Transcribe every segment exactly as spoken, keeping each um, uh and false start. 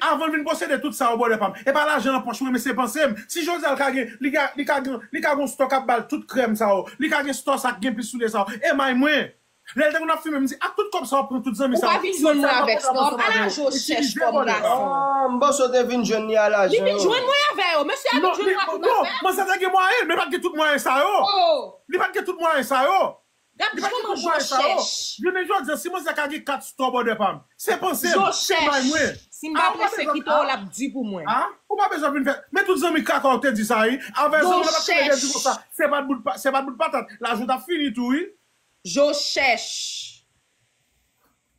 Avan l vin posede tout sa yo, brother pa m. E pa lajan nan pòch mwen, men se panse m. Si Josal ka gen, li ka, li ka gen, li ka gen yon store k ap ba l tout krèm sa yo. Li ka gen store sa k gen plis soulye sa yo. E may mwen. Lè l te konn ap fimen, m di, ak tout kòb sa w ap pran tout zanmi sa yo. Ou pa vin jwenn mwen avèk store. Ala je w chèch kòm gason. Ah, m panse w te vin jwenn li a lajan. Li vin jwenn mwen avè yo. Mesye a vin jwenn mwen ak tout afè. Non, manzè te gen mwayen, men li pa t gen tout mwayen sa yo. Li pa t gen tout mwayen sa yo. Gad jan manzè chèch. Jounen jodi a, si manzè ka gen kat store, brother pa m, se panse m, se may mwen. Si m pa prese kite w, l ap di pou mwen. Ah, ou pa bezwen vin fè. Men tout zanmi kaka w te di sa, wi. Avè zanmi w pa t kite di konsa. Se pa t bout pa-, se pa t bout patat. Lajan w t ap fini tou, wi. Je cherche.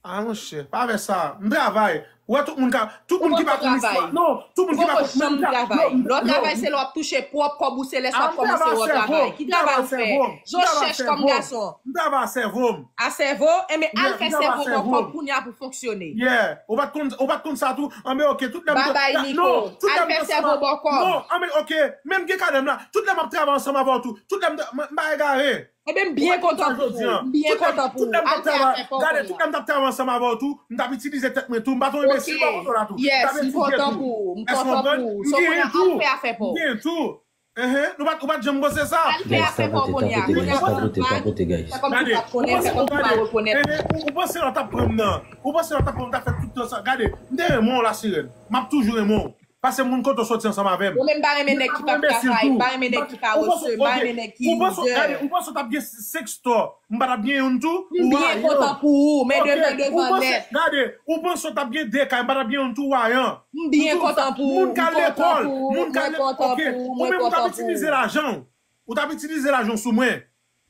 Ah, monchè, pa fè sa. M travay. Ou wè tout moun ka, tout moun ki pa konn istwa. Non, tout moun ki pa konn, janm travay. Lè w travay, se lè w ap touche pwòp kòb ou, se lè sa w ap kòmanse wè w travay. Ki travay ou fè? Je cherche kòm gason. M travay a sèvo m. A sèvo? Enben, al fè sèvo w ankò kounye a pou fonksyone. Yeah. Ou pa t konn, ou pa t konn sa tou? Anben, ok, tout lè m... Babay, Niko. Al fè sèvo w ankò. Non, anben, ok, menm gen kadè m la. Tout lè m ap travay ansanm avè w tou. Tout lè m, m pa egare. Enben, m byen kontan pou ou. M byen kontan pou ou. Al fè afè pa w kounye a. Gade, tout lè m t ap travay ansanm avè w tou, m t ap itilize tèt mwen tou. M pa t yon enbesil, m pa konn sa tou. Yes, m kontan pou ou. M kontan pou ou. So, kounye a, al fè afè pa w. M gen tou. Enhen, nou pa t, ou pa t janm panse sa. Al fè afè pa w kounye a. Kounye a, fè kòmsi w pa t konnen, fè kòmsi w pa rekonèt. Enhen, ou, ou panse lè w t ap pran m nan. Ou panse lè w t ap pran m, m t ap fè tout tan sa. Gade, m te renmen w, Lasirèn. M ap toujou renmen w. Paske moun kote w soti ansanm avè m. Ou menm pa renmen nèg ki p ap travay, pa renmen nèg ki pa resev, pa renmen nèg ki rizè. Ou panse w t ap gen senk store, m pa t ap gen youn tou? M byen kontan pou ou, men devan devan nèt. Gade, ou panse w t ap gen de kay, m pa t ap gen youn tou, wayan. M byen kontan pou ou, m kontan pou ou, mwen kontan pou ou, mwen kontan pou ou. Ou menm ou t ap itilize lajan w. Ou t ap itilize lajan w sou mwen.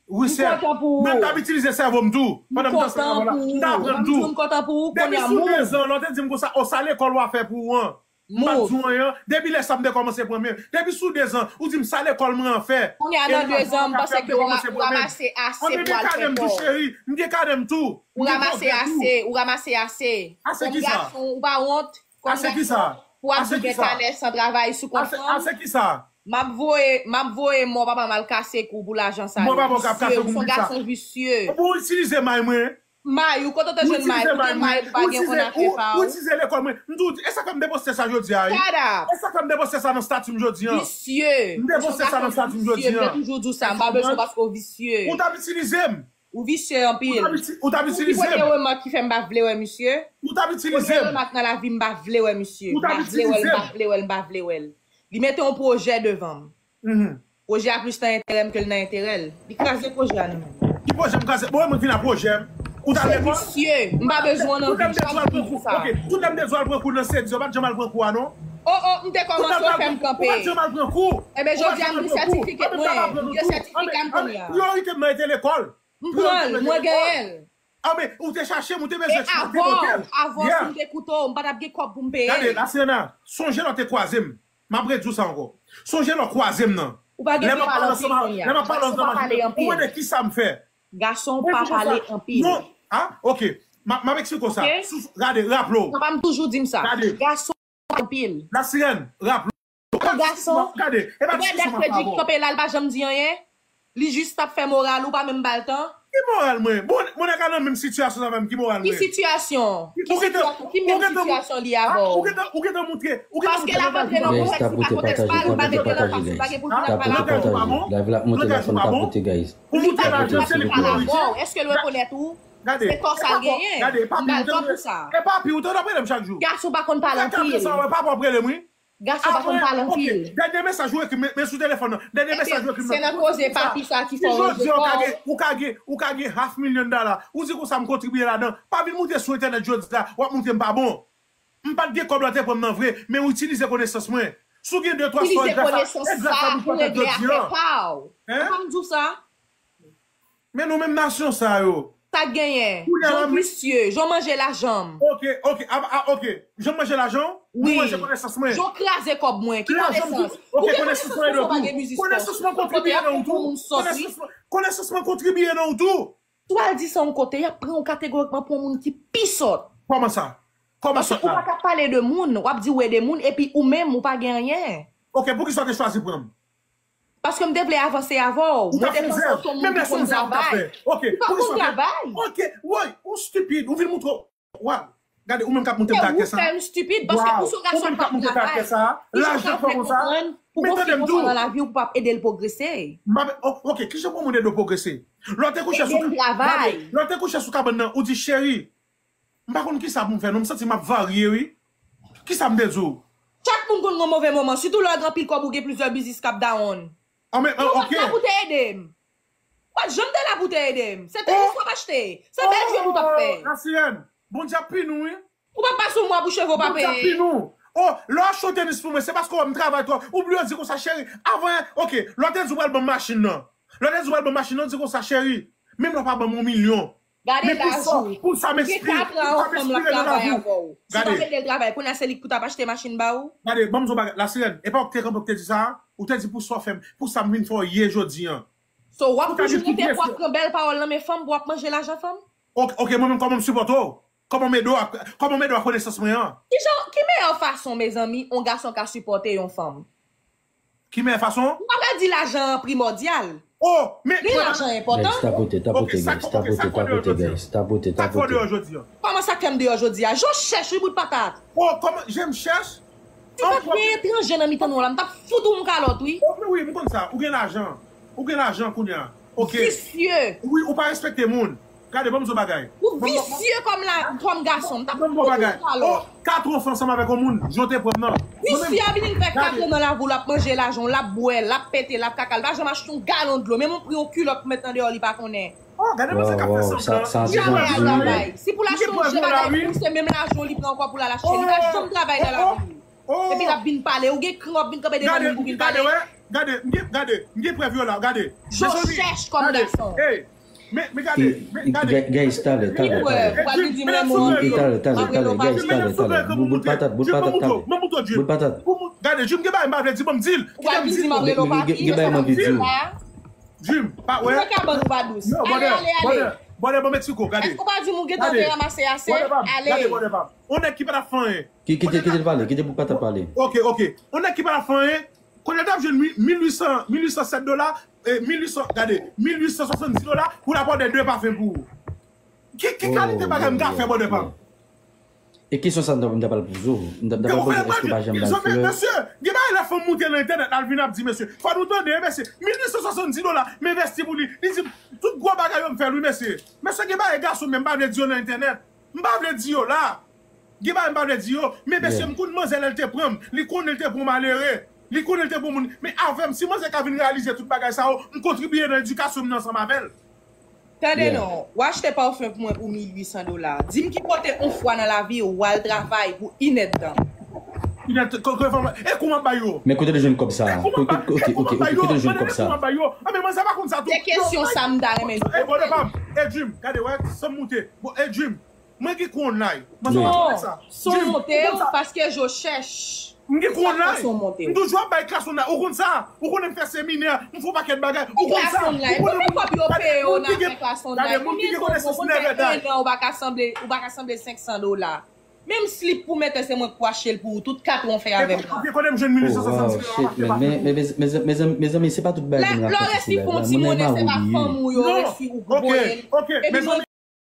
Wi, sè. M kontan pou ou. Men m t ap itilize sèvo m tou. Pandan m t ansanm avè w la, m t ap aprann tou. M kontan pou ou, m kontan pou ou, kounye a move. Depi sou de zan, lè w te di m konsa, o, sa lekòl w a fè pou ou an? M pa t di w anyen. Depi lè sa m te kòmanse pran men. Depi sou de zan, ou di m sa lekòl mwen an fè. Kounye a nan de zan, m panse ke w ra-, w ranmase ase pou w al fè kò w. Anben, men kadè m tou, cheri. M gen kadè m tou. Ou ranmase ase, ou ranmase ase. Ase kisa? Kòm gason, ou pa wont? Kòm gason, pou w ap viv entènèl san travay sou kont fanm? Ase kisa? M ap voye, m ap voye mò papa m al kase kou pou lajan sa yo. Mò papa w k ap kase kou pou kisa? Visye, ou se yon gason visye. Ou itilize may mwen. May ou, kote w te jwenn may? Ou te may, ou pa gen konn afè pa ou. Ou itilize lekòl mwen. M di w, e sa fè m te poste sa jodi a, wi. E sa fè m te poste sa nan stati m jodi a. Visye. M te poste sa nan stati m jodi a. M te toujou di w sa, m pa bezwen paske w visye. Ou t ap itilize m. Ou visye anpil. Ou t ap itilize m. Ou ki premye remak ki fè m pa vle wè misye? Ou t ap itilize m. Premye remak nan lavi m pa vle wè misye. M pa vle wè l, m pa vle wè l, m pa vle wè l. Li mete yon pwojè devan m. Pwojè a plis nan enterè m ke l nan enterè l. Li kraze pwojè a nan men m. Ki pwojè m kraze? Bon, mwen vin a pwojè m. Ou t al lekòl? Se visye. M pa bezwen w nan vi m, chak jou di sa. Ok, tout lè m te di w al pran kou nan sedi, w pa t janm al pran kou a non. O, o, m te kòmanse, w fè m kanpe. Ou pa t janm al pran kou. Enben, jodi a m gen sètifiket mwen. M gen sètifika m kounye a. Priyorite m nan rete lekòl. M pran l, mwen genyen l. Anben, ou te chache m, ou te bezwen chante kote l. E avan, avan, si m te koute w, m pa t ap gen kòb pou m peye. Gade, Lasirèna, sonje lè w te kwaze m. M ap redi w sa ankò. Sonje lè w kwaze m nan. Ou pa gen dwa pale anpil kounye a. Lè m ap pale ansanm avè w, ou mande kisa m fè. Gason pa pale anpil. Non, ah, ok. M ap, m ap eksplike w sa. Gade, raple w. Papa m toujou di m sa. Gade. Gason pa pale anpil. Lasirèn, raple w. Yon gason, gade, e pa diskisyon m ap fè avè w. Kanpe la, l pa janm di anyen. Li jis t ap fè moral, ou pa menm ba l tan. Ki moral mwen? Bon, moun nan ka nan menm sitiyasyon avè m, ki moral mwen? Ki sitiyasyon? Ki sitiyasyon? Ki menm sitiyasyon li avè w? Ou gentan, ou gentan moutre, ou gentan moutre. Paske l ap antre nan kontèks ki pa kontèks pa l, ou pa gen dwa nan fas, ou pa gen pou vin ap pale avè w. Langaj ou pa bon? Ou moutre lajan, se li ki korije. Èske l rekonèt ou? Gade, se tò sa l genyen. Gade, papi, ou te dwe, e papi, ou te dwe ap rele m chak jou. Gason pa konn pale anpil. Sa w ap rele m, wi. Gason pa konn pale anpil. Dènye mesaj ou ekri m, men sou telefòn nan. Dènye mesaj ou ekri m nan. Se nan koze papi sa ki fè w ranje kò w. Ou ka gen, ou ka gen, ou ka gen half million dollar. Ou di konsa m kontribiye ladan. Pa vin moute sou entènèt jodi a, w ap moute m pa bon. M pa t gen kòb la te pran m nan vre, men ou itilize konesans mwen. Si w gen de twa sò, e gras a, e gras a nou fè jodi a. Itilize konesans sa pou regle afè pa w. Ou pa m di w sa? Men nou menm nasyon sa yo. Sa k genyen? Jan w visye, jan w manje lajan m. Ok, ok, a, a, ok. Jan m manje lajan w? Wi. Mwen manje konesans mwen. Jan w kraze kòb mwen. Ki konesans? Ok, konesans mwen ede w tou. Konesans mwen kontribiye nan ou tou. Konesans mwen, konesans mwen kontribiye nan ou tou. Si w al di sa yon kote, y ap pran w kategorikman pou yon moun ki pi sòt. Kòman sa? Kòman sòt la? Paske ou pa ka pale de moun, w ap di w ede moun, epi ou menm, ou pa gen anyen. Ok, poukisa w te chwazi pran m? Paske m te vle avanse avè w. Mwen te panse w se yon moun ki konn travay. Ou pa konn travay. Ok, woy, ou stipid, ou vin moutre w. Wa, Gade, ou menm k ap monte m karakter sa. Ou fè m stupid, paske ou se yon gason k ap travay. Ki jan w ka fè konprann pou gon fi konsa nan lavi w pou p ap ede l pwogrese? M pa, o- ok, ki jan pou moun ede w pwogrese? Lè w te kouche sou, gade, lè w te kouche sou kabann nan, ou di, cheri, m pa konn ki sa pou m fè, non, m santi m ap varye, wi. Ki sa m te di w? Chak moun konn gon move moman, sitou lè w gen anpil kòb ou gen plizyè biznis k ap dawonn. Ou pa t la pou te ede m. Ou pa t janm te la pou te ede m. Se tenis w ap achte. Se bèl jwèt ou t ap fè. La sirèn, Bondye ap pini w, wi. Ou pa pase yon mwa pou cheve w pa peye. Bondye ap pini w. O, lè w achte yon tenis pou mwen, se paske w wè m travay twòp. Ou bliye w di konsa, cheri, avan, ok, lè w te di w pral ban m machin nan. Lè w te di w pral ban m machin nan, w di konsa, cheri, menm lè w pa ban m yon milyon. Gade laj ou. Ou gen kat an, yon fanm l ap travay avè w. Si w pa mete l travay, kounye a se li k pou t ap achte machin ba ou? Gade, ban m di w bagay, la sirèn, e pa w k te kanpe w k te di sa? Ou te di pou sa w fè m, pou sa m vin fè w ye jodi an. So, w ap toujou rete pou w ap pran bèl pawòl nan men fanm, pou w ap manje lajan fanm? Ok, ok, mwen menm kòman m sipòte w? Kòman m ede w ak, kòman m ede w ak konesans mwen an? Ki jan, ki meyè fason, mezanmi, yon gason ka sipòte yon fanm? Ki meyè fason? M pa ka di lajan an primòdyal. Oh, men, men lajan enpòtan. Guys, tapote, tapote, guys, tapote, tapote, guys, tapote, tapote. Kòman sa k fè m deyò jodi a? Jo chèch, wi, bout patat. Oh, kòman, je m chèch? Si pa t gen etranje nan mitan nou la, m t ap fout ou yon kalòt, wi. Ok, wi, m konn sa. Ou gen lajan. Ou gen lajan kounye a. Ok. Visye. Wi, ou pa respekte moun. Gade, ban m di w bagay. Ou visye kòm la, kòm gason. M t ap fout ou yon kalòt. Oh, kat an w fè ansanm avèk yon moun, jan w te pran m nan. Visye a vin fè kat an nan lavi w, l ap manje lajan w, l ap bwè, l ap pete, l ap kaka, l pa janm achte yon galon dlo, menm yon pri yon kilòt pou met nan deyò li pa konnen. Oh, gade manzè k ap fè sanblan. Li al travay. Si pou l achte yon jèn bagay pou ou, se menm lajan w li pran ankò pou l al achte. Li pa janm travay nan lavi l. Epi l ap vin pale, ou gen kran, w ap vin kanpe devan li pou vin pale. Gade, gade, m gen, gade, m gen prèv yo la, gade. Jo chèch kòm gason. Hey, men, men gade, men gade. Guys, talè, talè, talè. Talè, talè, talè, guys, talè, talè. Bout patat, bout patat, talè. Bout patat. Gade, Jim, gen bagay m pa vle di, ban m di l. Ou pa vin di m ap rele w papi. Gen bagay m anvi di w. Jim, pa wè. Mwen ka ban nou pa dous. Ale, ale, ale. Bòdè, bòdè, bon, Meksiko, gade. Èske w pa di m ou gentan te ranmase ase? Ale. Gade, bòdè pa m. On nèg ki pa t ap fè anyen. Kite, kite l pale, kite bout patat pale. Ok, ok. On nèg ki pa t ap fè anyen. Kounye a l t ap jwenn mil uit san, mil uit san sèt dola, e, mil uit san, gade, mil uit san swasanndis dola pou l ap òdè de pafen pou ou. Ki, ki kalite bagay m ka fè, bòdè pa m? E kesyon sa m ta, m ta pral poze w. M ta, m ta pral poze w, èske w pa janm ba l flè? Mesye, gen bagay lè fanm moute nan entènèt, l al vin ap di, mesye, fò nou tande, mesye, mil uit san swasanndis dola, m envesti pou li. Li di m, tout gwo bagay yo m fè l, wi, mesye. Mesye, gen bagay gason, men m pa vle di yo nan entènèt. M pa vle di yo la. Gen bagay m pa vle di yo, men mesye, m konn manzè lè l te pran m. Li konnen l te pran malere. Li konnen l te pran moun. Men avè m, si manzè ka vin reyalize tout bagay sa yo, m kontribiye nan edikasyon m nan ansanm avè l. Tande non, w achte pafen pou mwen pou mil uit san dola. Di m ki kote yon fwa nan lavi w, w al travay pou inèdtan. Inèdtan, e kòman m ap ba yo? Men kote l jwenn kòb sa a? Kote, kote, kote l jwenn kòb sa a? Kòman m ap ba yo? Anben, manzè pa konn sa tou. Se kesyon sa m ta renmen nou poze. E, bòdè pa m. E, Jim, gade, wè, san m moute. Bon, e, Jim, mwen gen kouwòn la. Non, son monte w, paske je chèch. M gen kouwòn la. M toujou ap bay klas online. Ou konn sa? Ou konnen m fè seminè, m fè yon pakèt bagay. Ou konn sa? Konbyen kòb yo peye w nan afè klas online? Konbyen kòb w konn fè en an, ou pa ka sanble, ou pa ka sanble senk san dola. Menm slip pou mete, se mwen k pou achte l pou ou. Tout kat ou fè avè m nan. Kote m jwenn mil uit san swasanndis dola? Men, men, mezanmi, se pa tout bagay moun rakonte sou live la. Moun renmen a ou li ye. Lè w resi fè yon ti monnen, se pa fanmi w yo resi ou voye l. Epi